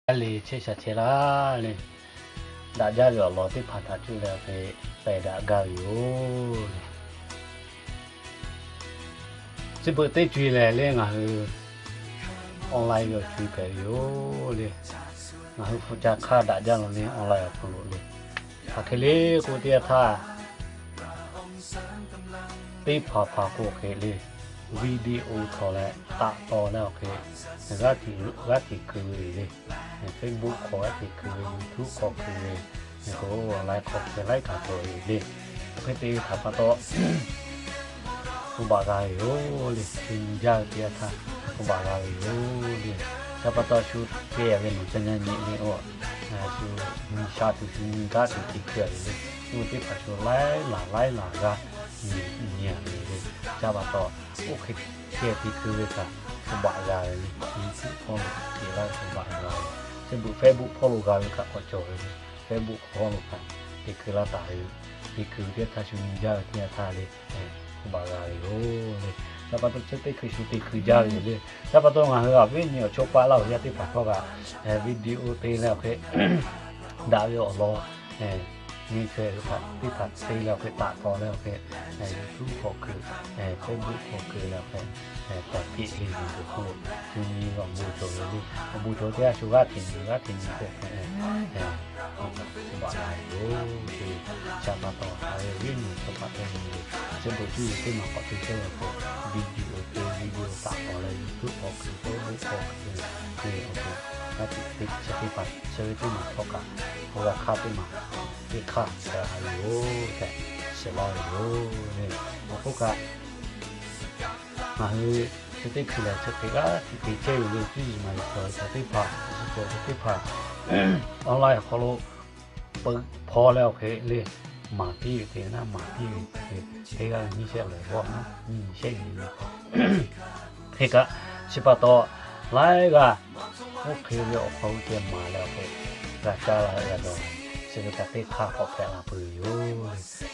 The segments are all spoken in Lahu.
Aˉ le chehˇ sha chehˇ laˇ le. Daꞈ jaˇ ve awˬ lawn teˇ hpaˍ htaꞈ cuˇ leh hk'e pehˬ daꞈ gaˇ ve yoˬ le. Chi beuꞈ teˇ co e lehˬ le, ngaˬ hui online ve awˬ co e hpehꞈ ve yoˬ le. Ngaˬ hui hpu ca hk'aˇ daꞈ jaˇ law le, online awˬ hk'aw lo le. Hk'aˬ hk'e le k'o, teˇ yanˇ htaˇ teˇ hpaˍ hpaˍ k'o hk'e le, video htaw leh taꞈ taw leh awˬ hk'e g'aˇ hteꞈ keu ve le. Facebook hk'aw g'aˇ hteꞈ keu ve, YouTube hk'aw keu ve, k'o online hk'aw hk'e laiˉ kaꞈ cawˬ ve le. Hk'e te ve htaꞈ pa taw, k'oˆ baˬ g'a ve yoˬ le. Shu nyi jaˇ ve teˇ yanˇ htaˇ k'oˆ baˬ g'a ve yoˬ le. Chi pa taw shu te ve nawˬ ca nyi nyi le, a, shu nyi sha tuˬ shu nyi gaˇ tuˬ te keu ve le. Oˇ ve teˇ hpaˍ shu laiˉ laˬ laiˉ laˬ g'a nyi nyi ve le. Chi pa taw, oˇ hk'e te keu ve htaꞈ k'oˆ baˬ g'a ve le. YouTube hpawˇ lo te laˇ ve k'oˆ baˬ g'a ve. Chi beuꞈ Facebook hpawˇ lo g'a ve kaꞈ k'awꞈ cawˬ ve le. Facebook hpawˇ lo kaꞈ te keu laˇ taˍ ve yoˬ. Te keu teˇ yanˇ htaˇ shu nyi jaˇ ve teˇ yanˇ htaˇ le, k'oˆ baˬ g'a ve yoˬ le. Chi pa taw chi teˇ hkui shu te keu jaˇ ve le. Chi pa taw ngaˬ hui a viˉ nyi awˬ chawˇ paˆ laˇ awˬ yaˇ teˇ hpaˍ htawˇ kaꞈ, video te leh awˬ hk'e daꞈ ve awˬ lawn nyi chaweh ve htaꞈ teˇ hpaˍ te leh awˬ hk'e taꞈ taw leh awˬ hk'e, YouTube hk'aw keu, Facebook hk'aw keu leh awˬ hk'e, taˍ piˇ le ve tuˬ hk'oˆ lo shu nyi awˬ bon cawˬ ve le. Awˬ bon cawˬ teˇ g'aˇ shu g'aˇ hteꞈ nyi g'aˇ hteꞈ nyi k'o hk'e, k'oˆ baˬ g'a ve yoˬ le. Chi pa taw a ve viˉ nyi awˬ chawˇ paˆ teˇ nyi le. Chi beuꞈ cuˇ yiˍ teˇ maˬ k'awꞈ te chehˇ ve k'o, video te video taꞈ taw leh YouTube hk'aw keu, Facebook hk'aw keu, keu awˬ bon g'aˇ hteꞈ te chehˇ teˇ hpaˍ chi ve teˇ maˬ htawˇ kaꞈ, k'oˆ g'a hk'aˇ teˇ maˬ teˇ hk'aˇ g'a ve yoˬ tehꞈ shiˍ laˇ ve yoˬ le. Awˬ hk'oˆ kaꞈ, ngaˬ hui chi teˇ hkui lehˬ chi hk'e g'aˇ hteꞈ te chehˇ ve le. Cuˇ yiˍ maˍ yiˍ cawˬ ve chaw teˇ hpaˍ, cuˇ yiˍ cawˬ ve chaw teˇ hpaˍ online awˬ hk'aw lo peu hpaw leh awˬ hk'e le, maˍ piˇ ve te naˉ maˍ piˇ ve te, teˇ g'aˇ nyiˇ shehˆ lehˬ g'awˇ naˉ nyiˇ shehˆ nyi ve hk'e kaꞈ, chi pa taw laiˉ g'aˇ oˇ hk'e ve awˬ hk'aw lo ceh maˍ leh awˬ hk'e g'a caˇ la g'a dawˬ, chi ve kaꞈ teˇ hk'aˇ k'awꞈ hpehꞈ la peuˬ ve yoˬ le.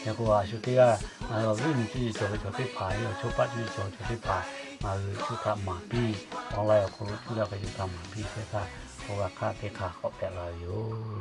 Yaꞈ k'o a shu teˇ g'aˇ ngaˬ hui awˬ viˉ nyi cuˇ yiˍ cawˬ ve chaw teˇ hpaˍ, yawˇ awˬ chawˇ paˆ cuˇ yiˍ cawˬ ve chaw teˇ hpaˍ, ngaˬ hui shu htaꞈ maˍ piˇ, online awˬ hk'aw lo cuˇ leh hk'e shu htaꞈ maˍ piˇ chehˇ htaˇ, k'oˆ g'a hk'aˇ teˇ hk'aˇ k'awꞈ hpehꞈ la ve yoˬ le.